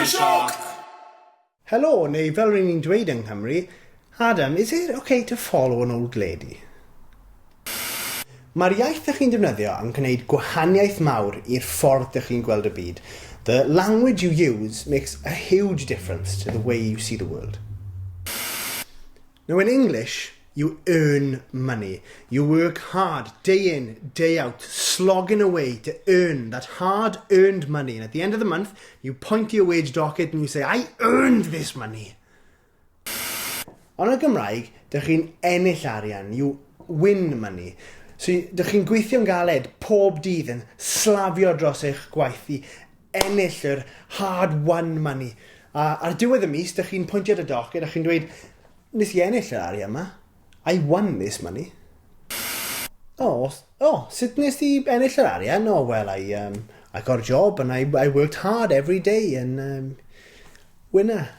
Welsh Helo, neu fel ry'n ni'n dweud yng Nghymru, Adam, is it okay to follow an old lady? Mae'r iaith dych chi'n defnyddio yn gwneud gwahaniaeth mawr i'r ffordd dych chi'n gweld y byd. The language you use makes a huge difference to the way you see the world. Now in English, you earn money. You work hard, day in, day out, slogging away to earn that hard-earned money. And at the end of the month, you point to your wage docket and you say, I earned this money. Ond yn Gymraeg, dych chi'n ennill arian, you win money. So, dych chi'n gweithio'n galed pob dydd yn slafio dros eich gwaith i ennill yr hard-won money. A ar diwedd y mis, dych chi'n pwyntio at y docet a chi'n dweud, nes i ennill yr arian yma. I won this money. Oh, oh, sut nes ti ennill yr arian? Oh, well, I got a job and I worked hard every day and winner.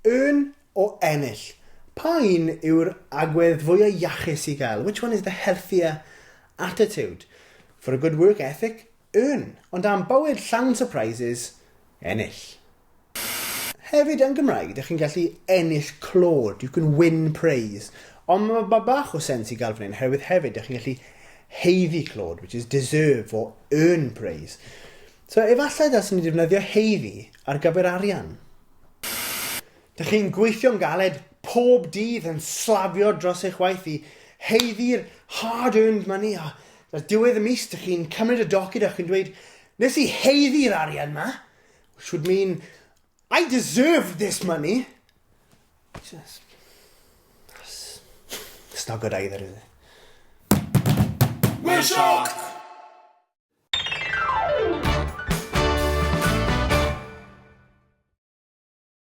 Earn or ennill? Pa un yw'r agwedd fwyaf iachus i gael? Which one is the healthier attitude? For a good work ethic, earn. Ond am bywyd llawn surprises, ennill. Hefyd yn Gymraeg, ydych chi'n gallu ennill clod. You can win praise. Ond mae ma bach o sens i gael fan hyn, herwydd hefyd, ydych chi'n gallu haeddu clod, which is deserve or earn praise. So efallai dylswn ni defnyddio haeddu ar gyfer arian. Dych chi'n gweithio'n galed pob dydd yn slafio dros eich waith i haeddu'r hard-earned money a ar diwedd y mis dych chi'n cymryd y docet a chi'n dweud nes i haeddu'r arian ma, which would mean I deserve this money. Just, it's not good either, is it? Welsh